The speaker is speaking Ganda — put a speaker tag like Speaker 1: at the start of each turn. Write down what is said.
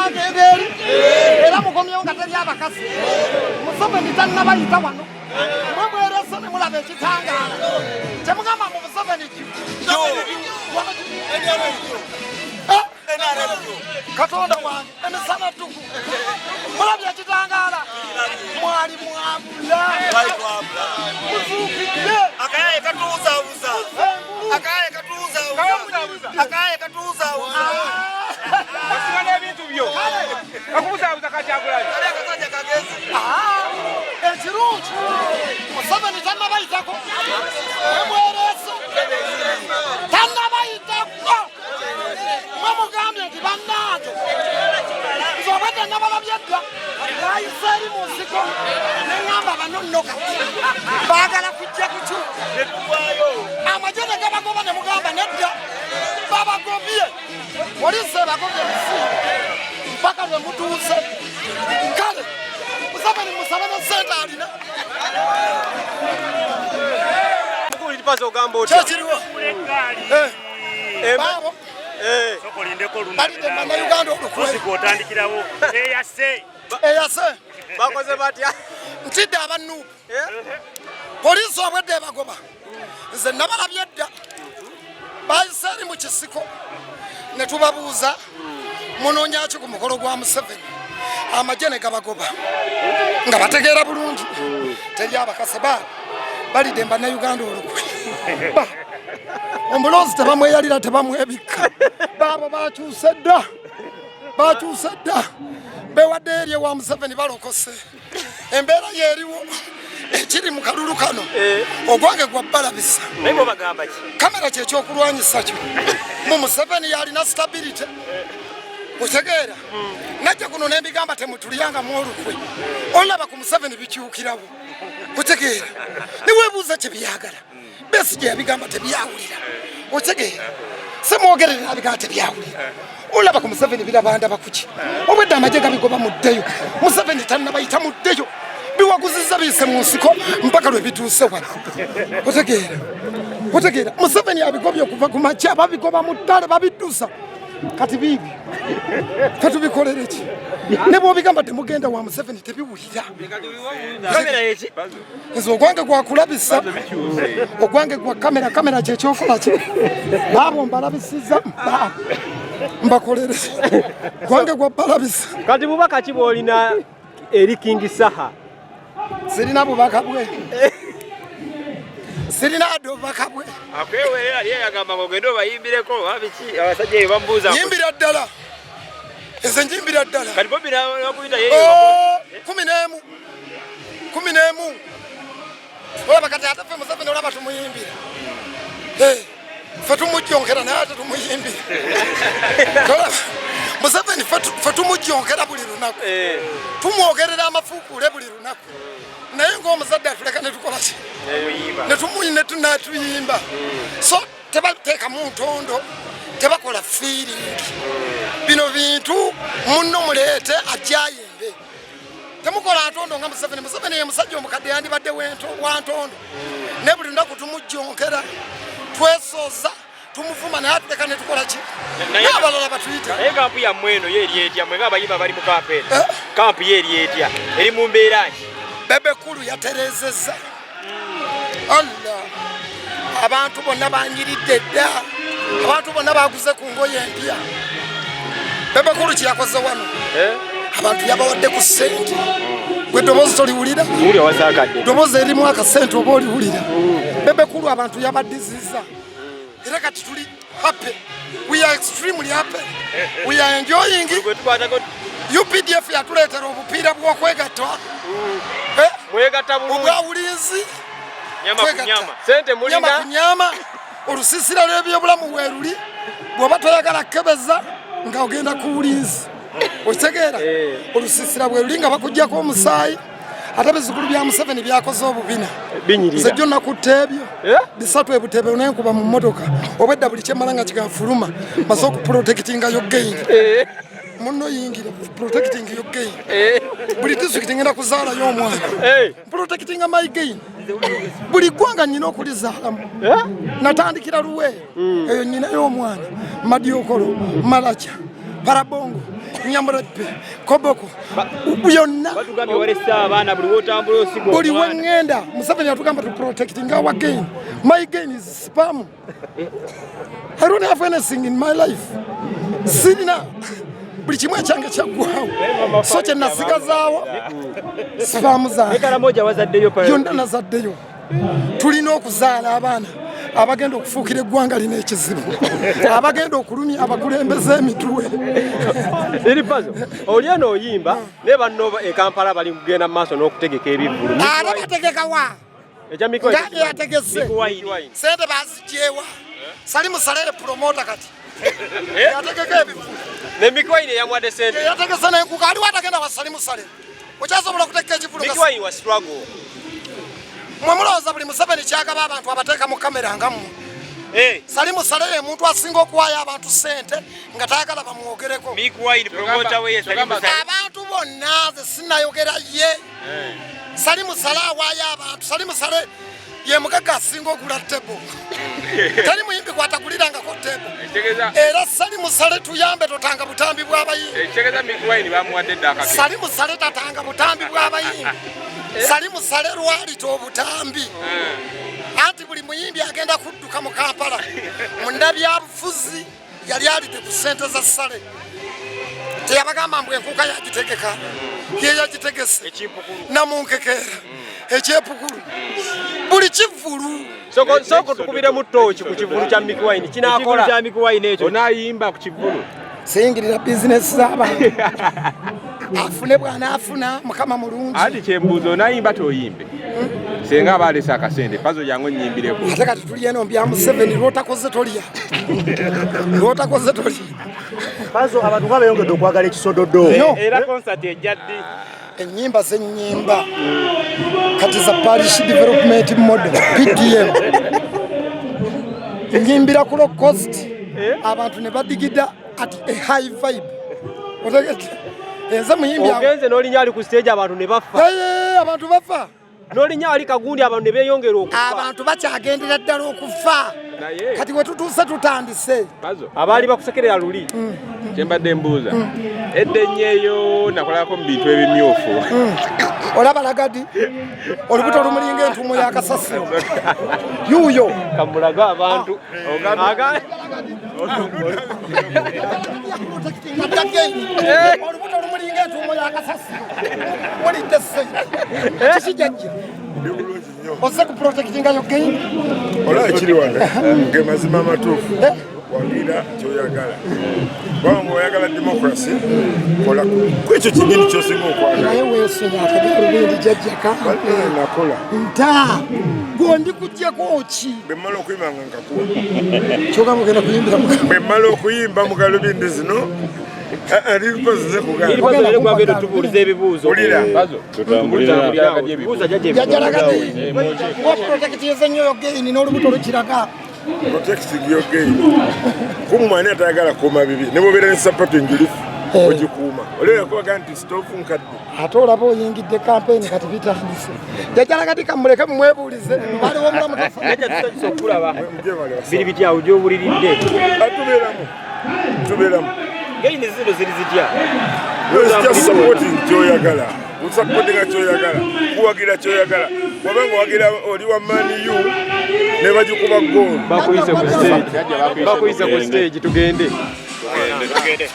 Speaker 1: Mukyagenda eri era mukomyewo nga teri abakasi. Museveni tannabayita wano, mwe mwerese ne mulaba ekitangaala. Temugamba mu Museveni ki? Eh? Katonda wange, emisana ttuku mulabye ekitangaala, mwali mwabula, muzuukidde.
Speaker 2: Akayaye katuwuzawuza, akayaye katuwuzawuza, akayaye katuwuzawuza.
Speaker 3: Osiba n'ebintu byo kakubuzaabuza Kakyagulanyi.
Speaker 2: Kali akasajja kagezi.
Speaker 1: Ah, ekirungi Museveni tannabayitako, emwereese tannabayitako. Mwe mugambye nti bannange, nze obadde nabalabye dda, nayise eri mu nsiko neŋŋamba bano nno kati baagala kujja kukyuka. Amagye ne gabagoba ne mugamba nedda, babagobye, poliisi ebagobye emisinde mpaka lwe mutuuse. Kale Museveni musabe ne sente alina.
Speaker 3: Mukulu Litipazo, ogamba otya?
Speaker 1: Kyekiriwo. Baabo balidde Bannayuganda olukwe.
Speaker 4: Otandikirawo eyase.
Speaker 1: Eyase.
Speaker 3: Bakoze batya?
Speaker 1: Ntidde aba NUP, poliisi obwedde ebagoba. Nze nabalabye dda, bayise eri mu kisiko ne tubabuuza, munoonyaki ku mukolo gwa Museveni? Amagye ne gabagoba nga bategeera bulungi teri abakase. Ba balidde Bannayuganda olukwe. Ba omulonzi tebamweyalira, tebamwebikka. Baabo bakyuse dda, bakyuse dda, bewadde eri ewa Museveni, balokose. Embeera yeeriwo ekiri mu kalulu kano, ogwange gwa balabisa.
Speaker 3: Naye bo bagamba ki?
Speaker 1: Kamera kyekyokulwanyisa kyo mu Museveni yalina stability, otegeera? Najja kuno nembigamba, temutulyangamu olukwe. Olaba ku Museveni bikyukirawo, otegeera? Niwebuuza kyebyagala. Besigye yabigamba tebyawulira, otegeera? Semwogerere nabigamba tebyawulira. Olaba ku Museveni birabanda bakuki? Obwedde amagye gabigoba, muddeyo, Museveni tannabayita, muddeyo. Biwaguziza, biyise mu nsiko mpaka lwe bituuse wano, otegeera? Otegeera, Museveni abigobye okuva ku makya, babigoba mu ttale, babiddusa. Kati biibyo fetubikolere ki? Ne bwobigamba temugenda wa Museveni, tebiwulira.
Speaker 3: Kamera yeki?
Speaker 1: Nze ogwange gwakulabisa, ogwange gwa kamera. Kamera kyekyokola ki? Baabo mbalabisiza, baabo mbakolere, gwange gwa balabisa.
Speaker 3: Kati bubaka ki bwolina eri King Saha?
Speaker 1: Sirina bubaka bwe, sirina adde obubaka bwe.
Speaker 3: Akwewerera ye yagamba ngo ogende obayimbireko oba biki, abasajja ebyo bamubuuza.
Speaker 1: Nyimbira ddala, nze njimbira ddala.
Speaker 3: Kati Bobi nakuyita ye?
Speaker 1: Oh, 11, 11. Olaba kati ate ffe Museveni olaba tumuyimbira. Eh, ffe tumujjonkera naye ate tumuyimbira. Olaba Museveni ffe tumujjonkera buli lunaku, tumwogerera amafuukuule buli lunaku, naye ng'omuzadde atuleka ne tukola ki? Netuyimba. So tebateekamu ntondo, tebakola feeling. Bino bintu munno muleete ajayimbe, temukola ntondo nga Museveni. Museveni ye musajja omukadde, yandibadde wa ntondo, naye buli lunaku tumujjonkera, twesoza, tumuvuma, naye atuleka netukola ki? N'abalala batuyite.
Speaker 3: Naye kampu yammwe eno ye eri etya, mwe ng'abayimba bali mu kampu eno?
Speaker 1: Eh?
Speaker 3: Kampu ye eri etya, eri mu mbeera ki?
Speaker 1: Bebe Cool yaterezezza. Allah, abantu bonna banyiridde dda, abantu bonna baguze ku ngoye empya. Bebe Cool kyeyakoze wano,
Speaker 3: Eh?
Speaker 1: abantu yabawadde ku ssente. Gwe ddoboozi toliwulira?
Speaker 3: Wuli owasaakadde.
Speaker 1: Ddoboozi erimu akasente oba oliwulira? Bebe Cool abantu yabaddizizza, era kati tuli happy, we are extremely happy, we are enjoying.
Speaker 3: Gwe tukwatako.
Speaker 1: UPDF yatuleetera obupiira bw'okwegatta. Eh?
Speaker 3: Mwegatta bulungi.
Speaker 1: Obwawulinzi.
Speaker 3: Nyama ku
Speaker 1: Twegatta.
Speaker 3: nyama, sente
Speaker 1: nyama ku
Speaker 3: mulina.
Speaker 1: Nyama. Olusiisira lw'ebyobulamu weeruli, bw'oba toyagala kukebeza nga ogenda ku bulinzi, okitegeera? Olusiisira bweruli nga bakugjako omusaayi. Ate bizukulu bya Museveni byakoze obubina.
Speaker 3: Binyirira.
Speaker 1: Nze jjo nakutta ebyo
Speaker 3: Eh?
Speaker 1: bisatu ebutebe nenkuba mu mmotoka. Obwedda buli kyemmala nga kigafuluma, maze okuprotectinga yo gain. Munno yingira, protecting your gain. Buli disitulikiti ngenda kuzaalayo omwana. Protectinga my gain. Buli ggwanga nyina okulizaalamu.
Speaker 3: Eh?
Speaker 1: Natandikira Luweero, eyo nyinayo omwana, Madiokolo, Malacha, Parabongo. Nyamurape, Koboko, byonna.
Speaker 3: Batugambye walese abaana buli wotambula osiga
Speaker 1: Buli
Speaker 3: omwana.
Speaker 1: weŋŋenda Museveni yatugamba to protecting our gain. My gain is sperm. I don't have anything in my life. Sirina buli kimu ekyange kyaggwawo, so kye nasigazaawo sperm zange.
Speaker 3: Karamoja wazaddeyo pa
Speaker 1: Yonna nazaddeyo. Tulina okuzaala abaana abagenda okufuukira eggwanga lino ekizibu, abagenda okulumya abakulembeze emitwe.
Speaker 5: Lil Pazo, oli eno oyimba naye banno e Kampala bali kugenda mu maaso n'okutegeka ebivvulu.
Speaker 1: Ate bategekawa?
Speaker 5: Ekya Mick Wine.
Speaker 1: Nga yategese sente bazigyewa? Salim Saleh promota kati yategeka ebivvulu.
Speaker 5: Ne Mick Wine yamuwadde sente.
Speaker 1: Yategese nenkuka. Aliwo atagenda wa Salim Saleh? Okyasobola okutegeka ekivvulu?
Speaker 5: Mick Wine wa struggle.
Speaker 1: Mwe mulowooza buli Museveni kyagaba abantu abateeka mu kamera nga mmwe. Salim Saleh ye muntu asinga okuwaayo abantu sente nga tayagala bamwogereko.
Speaker 3: Mick Wine promoter we ye Salim Saleh.
Speaker 1: Abantu bonna nze sinayogera ye. Salim Saleh awaayo abantu. Salim Saleh ye mugagga asinga ogula table. Teri muyimbi gwatagulirangako table. Era Salim Saleh tuyambe, totanga butambi bw'abayimbi.
Speaker 6: Ekitegeeza Mick Wine bamuwadde dda akake.
Speaker 1: Salim Saleh tatanga butambi bw'abayimbi. Salim Saleh lwalita obutambi anti buli muyimbi agenda kudduka mu Kampala munnabyabufuzi yali alidde ku ssente za Saleh. Teyabagamba mbu enkuuka yagitegeka, ye yagitegese namunkekeera ekyepukulu buli kivvulu.
Speaker 5: Soko tukubiremu ttooki ku kivvulu kya Mick Wine.
Speaker 3: Ekivvulu
Speaker 5: Kinaakola.
Speaker 3: kya Mick Wine ekyo.
Speaker 6: Onaayimba ku kivvulu?
Speaker 1: Siyingirira bizinesi z'abantu. Afune bw'anaafuna, Mukama mulungi.
Speaker 6: Anti kyembuuza, onaayimba toyimbe? Senga aba alese akasente, Pazo jangu onnyimbireko.
Speaker 1: Ate kati tuli eno mbya Museveni, lwotakoze tolya, lwotakoze tolya.
Speaker 7: Pazo, abantu nga beeyongedde okwagala ekisododo.
Speaker 1: No.
Speaker 4: Era concert ejja ddi?
Speaker 1: Ennyimba zenyimba kati za Parish Development Model, PDM. Nyimbira ku low cost, abantu ne badigida at a high vibe. Otegedde? Enze muyimbi awo.
Speaker 5: Ogenze n'olinya ali ku stage abantu ne bafa.
Speaker 1: Hey, abantu bafa.
Speaker 5: N'olinya ali kagundi abantu ne beeyongera okufa.
Speaker 1: Abantu bakyagendera ddala okufa.
Speaker 6: Naye
Speaker 1: Kati we tutuuse tutandise.
Speaker 6: Pazo,
Speaker 5: Abaali bakusekerera luli.
Speaker 6: Kyembadde mbuuza, edda ennyo eyo nakolako mu bintu ebimyufu.
Speaker 1: Olaba Lagadi, olubuto lumulinga entuumo y'akasasiro yuuyo.
Speaker 5: Kamulaga abantu.
Speaker 1: Olubuto lumulinga entuumo y'akasasiro. Mulidde ssente kiki, jajja?
Speaker 8: Ndi bulungi nnyo.
Speaker 1: Ozze ku protectinga yo gain.
Speaker 8: Olaba ekiri wano ge mazima amatuufu. Wagira kyoyagala, kubanga oyagala democracy, kola ku ekyo kinyini kyosinga okwagala.
Speaker 1: Naye weesonyi akagalubindi, jajjaka.
Speaker 8: Bannaye, nakola.
Speaker 1: Nta gwondi kujjako ki?
Speaker 8: Bwe mmala okuyimba nga nkakuwa.
Speaker 1: Kyogamba ogenda kuyimbira mukama?
Speaker 8: Bwe mmala okuyimba mu galubindi zino liripozize kugamba.
Speaker 3: Lil Pazo leero gwagenda otubuuliza ebibuuzo.
Speaker 8: Wulira.
Speaker 6: Pazo, tutambulira
Speaker 3: Buuza jjajja ebibuuzo.
Speaker 1: Jajja Lagadi, waprotectinze nnyo yo gain n'olubuto lukiraga.
Speaker 8: Protecting your gain, kumuma ani atayagala kuuma bibi? Ne bwobeera ne sapatu enjulifu ogikuuma. Olera kubaga nti sitoofu nkadde.
Speaker 1: Ate olaba oyingidde kampeyini, kati bitandise. Jajja Lagadi, kamuleke mumwebuulize, baliwo omulamu tafa.
Speaker 3: Jjajja, tusanyusa okulaba.
Speaker 8: Mujebale.
Speaker 3: Biri bitya awo gy'obuliridde?
Speaker 8: Tubeeramu, tubeeramu.
Speaker 3: Gain zino ziri zitya?
Speaker 8: Just supporting kyoyagala, osupportinga kyoyagala, kuwagira kyoyagala. Wabanga owagira oli wa Man U ne bagikuba goolo.
Speaker 5: Bakuyise ku stage. Bakuyise ku stage, tugende.
Speaker 6: Tugende.